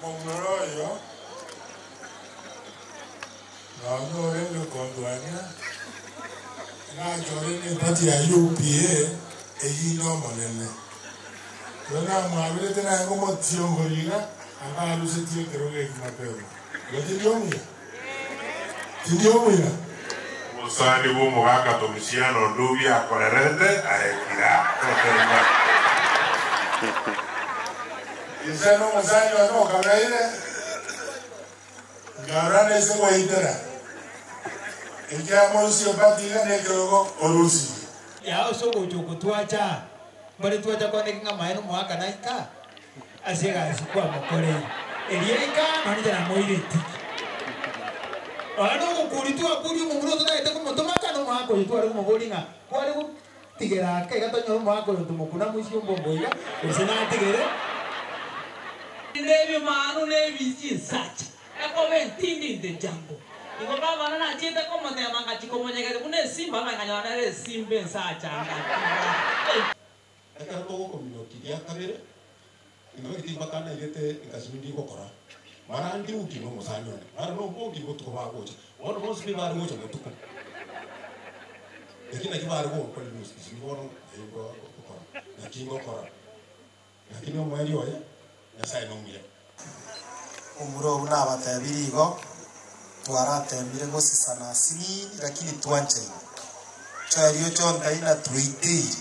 Omomura oyo nonya orenge kondwania, nachore nepati ya UPA eyio inde omonene. Ekero namwaberete naye ngomotiongori iga, anga arusetie ekerogo eki mapema. Igo tindi omuya? Tindi omuya? Omosani bw'omogaka Domitiano onde obi akorerete aye kira totenga. Inse nomosani one okabeire, nkarora nese gweitera, ekiagera morusie ebati iga nekerogo orusirie. Yaa ase ogocha oko twacha aa, mbare twacha kwaneka ng'a amaene omoaka naika ase egasi kwamokoreire. Erio aika nonya inche namoire etiki. Nonya nogokuria twakuria omomura ototagete komotoma aka nomoaka oyo tware komoboria ng'a kware gotigera ake iga tonyore omoaka oyo ntomokuna moisie ombongo iga gose natigere. Nebimanu na ebichinsacha, ekoba entindi in the jungle. Igo gavana nachiete komotema ngachia komonyegeria buna esimba, manya nkanyora nere esimba ensacha ngatiga. Ekero togokominokia gia kabere, inwe timbaka nairete egasi ndi gokora, mara ndiuki nomosani one, mara noboki botuko bagocha. Bono bonsi pi bare gocha botuko. Eki nakio bare gonkoria isi bono naye ngokora, naki ngokora. Lakini omoerio oye, Nyasae nomuya. Omura obwo nabatebirie igo, twaratemire gosisana asinini lakini twanchaine. Choerio chontai na tweiteire.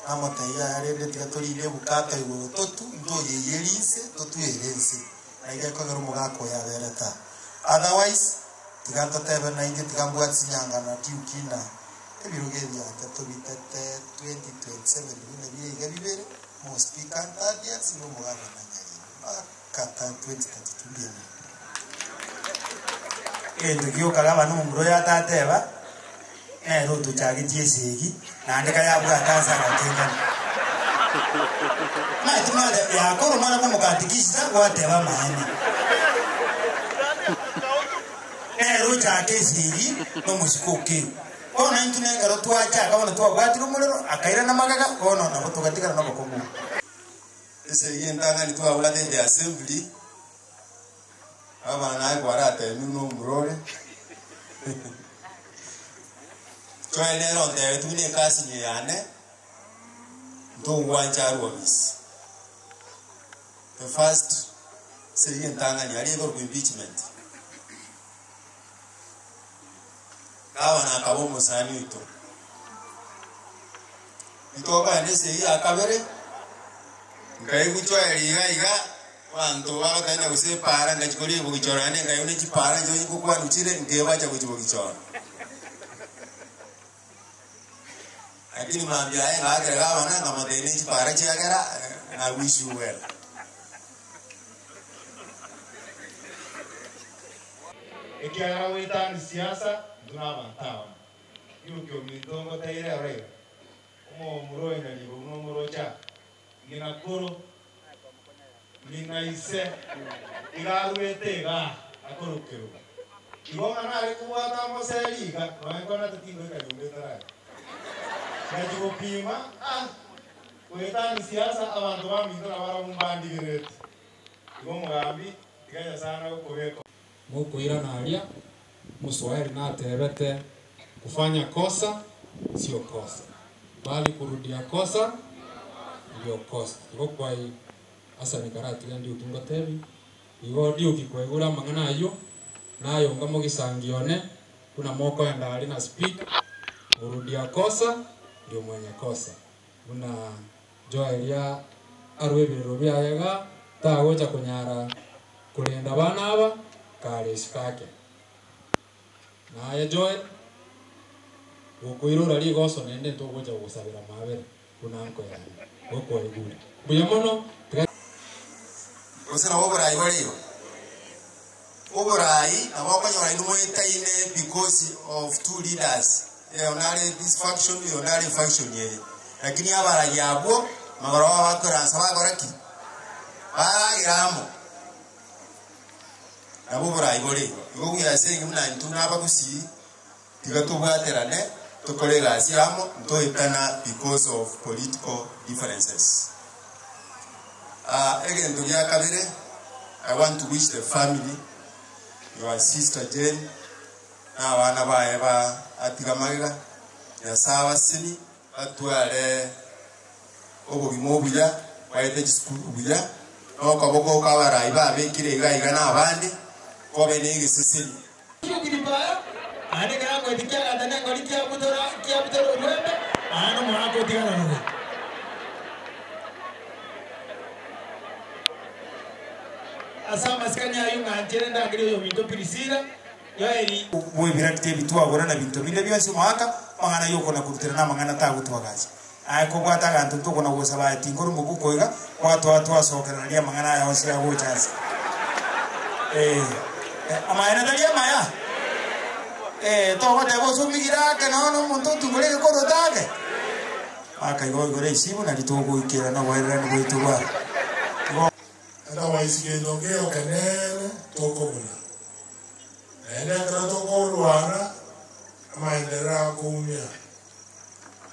Namotebia yaya rende tiga torine ebukato igoro totu ntoyeiyerie inse totwere inse. Na iga ekogera omogaka oyo aberete aa. Otherwise tiga ntotebe nainche tiga mbwate chinyanga na duke na ebirogo ebiancha tobitete 2027 buna bire iga bibere. Omospika Ntadias na omogabana Nyariri mpaka 2032 mbuya mono. Egento giokare abana omomura oyo atateba, nere otochagetie esegi, naende kayabwate ase agakengana. Omanyete mwana yakora omwana bw'omokatikisita gwateba amaene. Nere ochake esegi na omosike okegwa. Bono intwe nekero twachaka bono twabwatire omorero, akairana magega, bono nabo togatigara nobokong'u. Esegi entang'ani twabwate the assembly, abana naye kwaratemirwe na omura ore Choe nere ontebetie buna ekasi eye yane, ntogwancha arwe ofisi. The first esegi entang'ani aria ekorokwa impeachment. Gavana akaba omosani oito. Ntokogenda esegi ya kabere, nkaigwa chweri iga iga, abanto bagoteba gose epaara ngachia koria ebogichoro naende nkaigwa ne chipaara nchio ngokwanwa chire, nkebacha gochia bogichoro. Lakini mambia aye ngaakera gavana nkamotebia ne chipaara chiagera, I wish you well. Ekiagera goetania siasa intwe nabanto abamo. Yuki ominto ngoteire oro iga, omomura oyo nyaribo buna omoroche aa, ng'ina koro, ng'ina ise, iga aruete igaa akorokerwa. Igo ng'a nare kobwata amoseri iga, nonya nkwanate tingoika nyomba etarari. Ngachia gopima, ah, goetania siasa abanto baminto nabarabwo mbandigerereti. Igo omogambi, tiga Nyasae anagokobeka. Mokoirana aria, Omoswahili natebete, Kufanya kosa sio kosa, bali kurudia kosa ndio kosa. Igo kwai Hassan karatiga Ndiuki ngotebi, igo Ndiuki kwaigure amang'ana ayio, nayonga mogisangi one, buna mokoenda aria na speaker, murudia kosa ndio mwenye kosa. Buna Joel arue ebirero biaye iga, tagocha konyara korenda abana aba kare isiko ake. Na aye Joel, gokoirora rigoso naende ntogocha gogosabera amabera buna nko yane. Gokwaigure. Mbuya mono, tiga. Gose nabo oborai bore igo? Oborai nabo okonyora inwe moetaine because of two leaders, oyo nare this faction oyo nare efaction eye. Lakini abarai abwo magoro abo bakoransa bakora ki? Baragera amo. Nabo oborai bore igo. Igo we are saying buna intwe buna abagusii tiga tobwaterane tokore egasi amo ntoetana because of political differences. Egento gia kabere. I want to wish the family, your sister Jane, na abana baye ba atiga magega, Nyasaye abaseni, batware obogima obuya, baete chisukuru buya, na okoboko oko abarai babekire iga iga na abande, kobe na egeseseni. Naende ekero agoetia kiagata nengori kiabutora kiabutora orwembe, naende omogaka otigara rogoro. Ase amasikani ayio ng'anchere ndangerie oyominto Prisila, Yoeli. Bw'ebirakiti ebi twagora na binto binde bionsi omogaka, amang'ana ay'okona-korutera namang'ana tagotwagacha. Aye kobwate aganto ntokona gosaba aye tinkori mobuko iga, gwatoa twasokerana riria amang'ana aya onsi agocha ase. Ee, amaene tari amaya? Ee, togoteba osumigire ake nonya na omonto otungore egekoroto ake. Aka igo igoro esibo nari togoikerana oboererani bwaito bwa. Igo. Otherwise gento nkeiyo kenene tokobuna. Naende ekero tokorwana, amaenderero akoumia.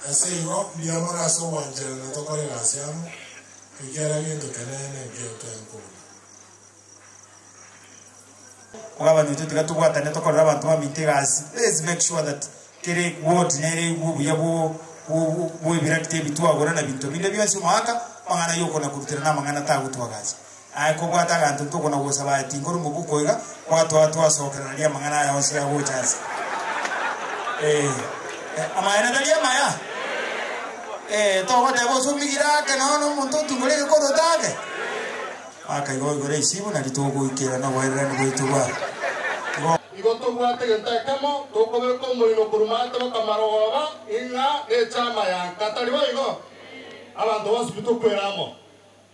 Ase igo, mbuya mono ase ogwancherana tokore egasi amo, ekiagera gento kenene nkeiyo toenkobuna. Ogabanywete tiga tobwatane tokorere abanto baminto egasi. Let's make sure that kere ward nere eigwe obuya bwo bw'ebirakita ebi twagora na binto binde bionsi omogaka, amang'ana ay'okona korutera na amang'ana tagotwagacha. Aye kobwate aganto ntokona gosaba aye tinkori mobuko iga, gwatoa twasokerana riria amang'ana aya onsi agocha ase. Ee, amaene tari amaya? Ee, togoteba osumigire ake nonya na omonto otungore egekoroto ake? Aka igo igoro esibo nari togoikerana oboererani bwaito bwa. Igo. Igo tobwate egento ekemo tokobeka omorero korwa maate bakamarogoba, ing'a nechama ya nka, tari boigo? Abanto bonsi pi tokwere amo.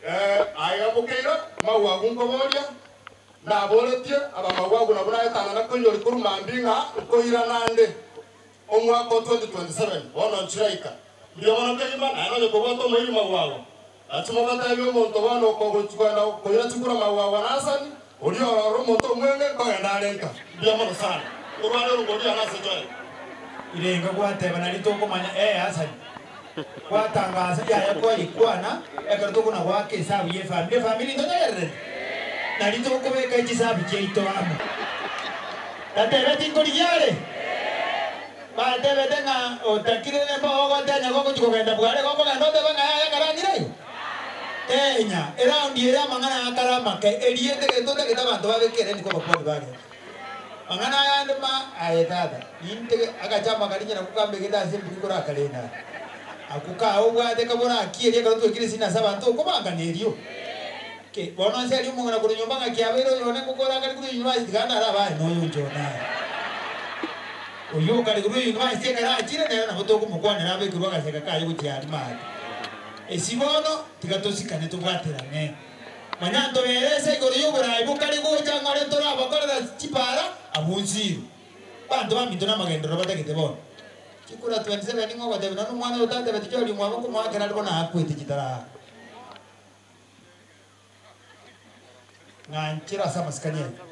Ee, aiga bokeire, magwagu nkoboria, naboretie abamagwagu nabwo naetanana koinyori korwa mambia ng'a nkoirana ande omwaka o 2027, bono nchiraika. Mbuya mono kegima, naye nonye kobwata omoiri magwago. Nachi mobatebie omonto bono okogochi kogenda koira chikura magwago na Hasani, oria ororo omonto omwenge nkogenda are nka. Mbuya mono sana. Nkorwane orongori yane ase Joel. Irenga gwateba nari tokomanya ee Hasani. Gwatangasa yaya kwaikwana ekero tokona goaka esabu y'efamiri. Efamiri ntotegerereti? Nari tokobeka echisabu chiaito amo. Tatebeti nkorigia are? Batebete ng'a otakire nemba ogotenya gogochia kogenda bware gokogenda otebe ng'a yaya karang'ire igo? Tenya, eraundi eye amang'ana aya akare amake, eriete gento otagete abanto babeke ere niko abakuani bagete. Mang'ana aya ande ma aye tata, nintege agachama karia nyina kukambegete ase emburi korakarenda are. Akwo kae obwate kaborakierie ekero twekire esini ase abanto okobangana erio. Ki, bono nse aria omong'ina korwa nyomba ng'a kiabeire oyone ngokora akare korwa university tiga nare abaye noyo inche one aye. Oyio okare korwa university ekero achire nere nabo tokomokwanera abekerwe agaseka kaye gochia aria maate. Esi bono tiga tosikane tobwaterane. Manya ntobere ase igoro y'oboraai bokare gocha ng'ore ntorabakorera chipara abwo nsiru. Banto baminto namagenderero batagete bono. Chikura 27 ng'o ogotebia nonya nomwana oyo otatebeti chori omwabo nkomoakera are bono akwete chitaraaka. Ng'anchere ase amasikani aye.